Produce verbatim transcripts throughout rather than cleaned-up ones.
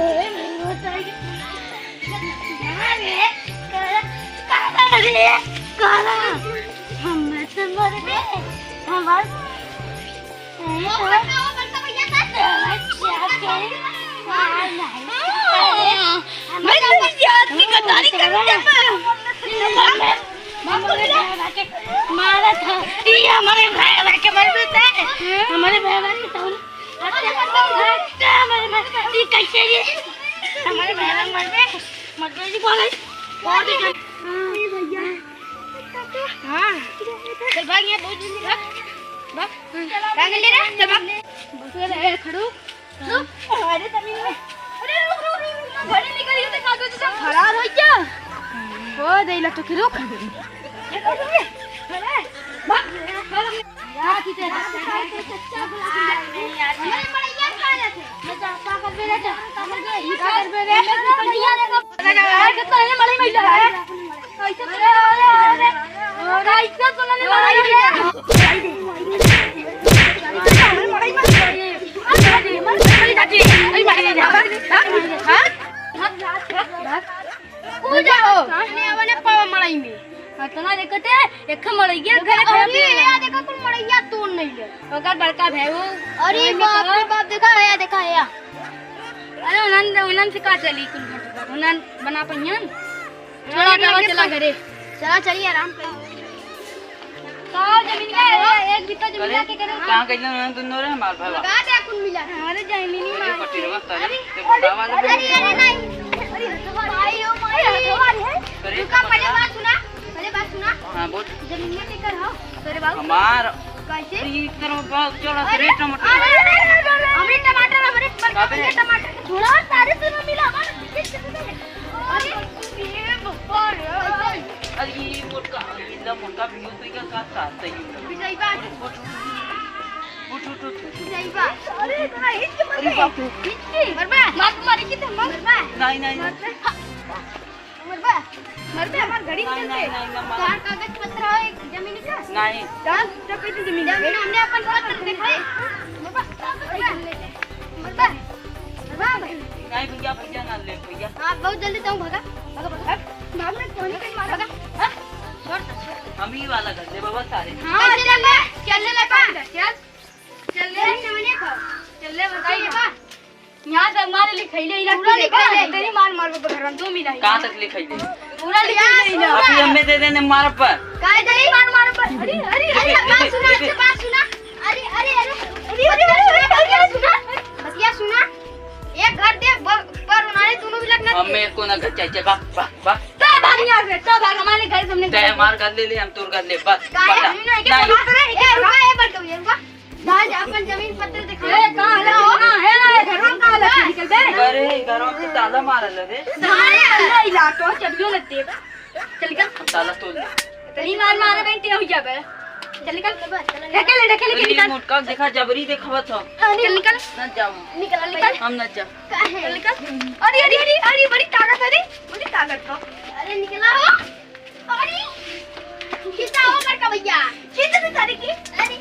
अरे, काला रे, काला। हम तो मर गए। हमार, अरे, वो बड़का, वो बड़का भैया का। अच्छा, के? हाँ, नहीं। अरे, मैं तो याद नहीं, गद्दारी कर दिया मैं। मारा था। ये हमारे भाई, भाई के मर गए थे। हमारे भाई, भाई के तो अच्छा, अच्छा, हमारे, हमारे, ये कैसे ये? हमारे भाई, भाई मर गए। मर गए जी, बोले। बहुत ही गन-, हाँ। हाँ। चल भाग यहाँ, बहुत जल्दी भाग। भाग। कहाँ गए रे? चल भाग। ए, खड़ू। रुक। अरे, जमीन में। अरे, रुक, रुक, रुक, रुक। बड़े निकल गए थे, कागज से फरार हो गया। हो, दे ला तो कि रुक। ये तो रुक। अरे, भाग। भाग। यार, कितने पूजा हो। सामने आवने पावा मड़ई में। हाँ, तना देखते, एक मड़ैया घर अरे, खराब है। या देखा कुल मड़ैया तोड़ नहीं ले। ओकर बड़का भाई वो, अरे वही में बाप रे कहा। बाप, देखा है, देखा है। अरे, उन्हन, उन्हन से का चली कुल घटना? उन्हन बना पहियन? छोड़ा, चला, चला घरे। चला, चलिए आराम करिए। का जमीन का है? एक बीता जमीन अरे, के करे? कहाँ गइलन उन्हन दुनो रे हमार भाई? लगा दे कुल मिला। अरे, जमीन अरे, मार। पटेलवा सारे, अरे, ते बतावा ले अरे, बे। अरे, नहीं। अरे, भाई, ओ माई, हमारी है। अरे, रुका, पहले पटेलवा। बात सुना, पहले बात सुना। हाँ, बोल। जमीनिया के कर हो, तोरे बाबू। हमार। कैसे? अरे, ई तरह बात चला, अरे, अरे, टमाटर। अरे, अरे, अरे, अरे, हमरे टमाटर, हमरे पर का बे? हमरे टमाटर के छोड़ा, तारे से ना मिला, हमारे पीछे से दे। अरे, ये बप्पा रे। अरे, ये मोटका, ये मोटका भी हो, तो ये का साथ है, ये? पिटाई बात। उठ, उठ, उठ, उठ। पिटाई बात। अरे, इतना हिट के मत अरे, बाप रे। हिट के। मरबा। मार, मार, हिट के मर। मरबा। नहीं, नहीं, नहीं। मरबा। मरबा, मरबा, हमार घड़ी नहीं, निकल नहीं, के। नहीं, ना, मत। तोहार कागज पत्र हो एक जमीन का? नहीं। तब, तब कैसे जमीन जमीन के? हमने अपन पत्र दिखाए। मरबा, मरबा, मरबा, मरबा। नहीं भैया, भैया ना ले भैया। हाँ, बहुत जल्दी तू भागा, भागा, भागा। भाग ना, क्यों नहीं कहीं मारा? भागा, हाँ? छोड़, छोड़। हम ही वाला कर दे बाबा सारे। हाँ, चल ले, चल ले, चल। चल ले, चल ले, बताइए बा। यहाँ से मार लिखाई ले, इला पूरा लिखाई ले। तेरी मार मार को घर में दो मिला है। कहाँ तक लिखाई ले? पूरा लिखाई ले इला। अभी हमें दे देने मार पर। काय दे? मार मार पर। अरे, अरे, अरे, अरे, बात सुना, अरे, अच्छा बात सुना। अरे, अरे, अरे, अरे, अरे, अरे, अरे, अरे, सुना, बतिया सुना। एक घर दे, ब-, पर उन्होंने दोनों भी लगना हमें चाहिए। को ना घर चाहिए, भाग, भाग, भाग। तो भाग यहाँ से, तो भाग, हमारे घर तुमने ते घर हमार घर ले ले, हम तोर घर ले, बस, काहे? बता। हम नहीं, नहीं। बात करे, ए, रुका, ए, बंद कर, ये रुका। जा, जा, अपन जमीन पत्र दिखा। ए, कहाँ है? कहाँ है? ए, घर में कहाँ लगा? निकल बे। अरे, घर में तो ताला मारल है रे। सारे अंदर इलाका, चलियो न देगा। चल निकल। ताला तोड़ ले। तेरी मार मारे बहन, ते हो जाबे। चल निकल। ढकेले, ढकेले के अरे, निकल। मोटका देखा, जबरी देखावत हो। चल निकल। ना जाओ। निकल, निकल। हम ना जाओ। काहे? चल निकल। अरे, अरे, अरे, अरे, बड़ी ताकत है रे, बड़ी ताकत हो। अरे, निकला हो। अरे, खींचा हो बड़का भैया। खींच दे सारे की। अरे,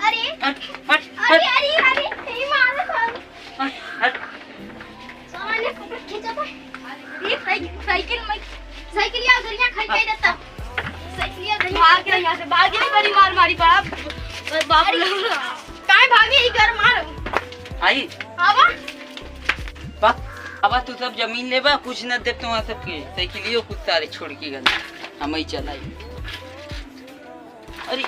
अरे। हट, हट, अरे, हट। अरे, अरे, अरे, यही मारो सारे। हट, हट। सारे ने पकड़ खींचा था। ये साइकिल, साइकिल में, साइकिल या उधर यहाँ खड़ी कर देता। साइकिल या उधर यहाँ भाग गया यहाँ से, भाग गया, बड़ी मार मारी बाप। बाप अरे, रे। काहे भागे, इधर मारो। आई। आवा। बा, अब तू सब जमीन लेबा, कुछ न देब तुम्हारा सबके। साइकिलियो कुछ सारे छोड़ के गल, हम ही चलाई। अरे,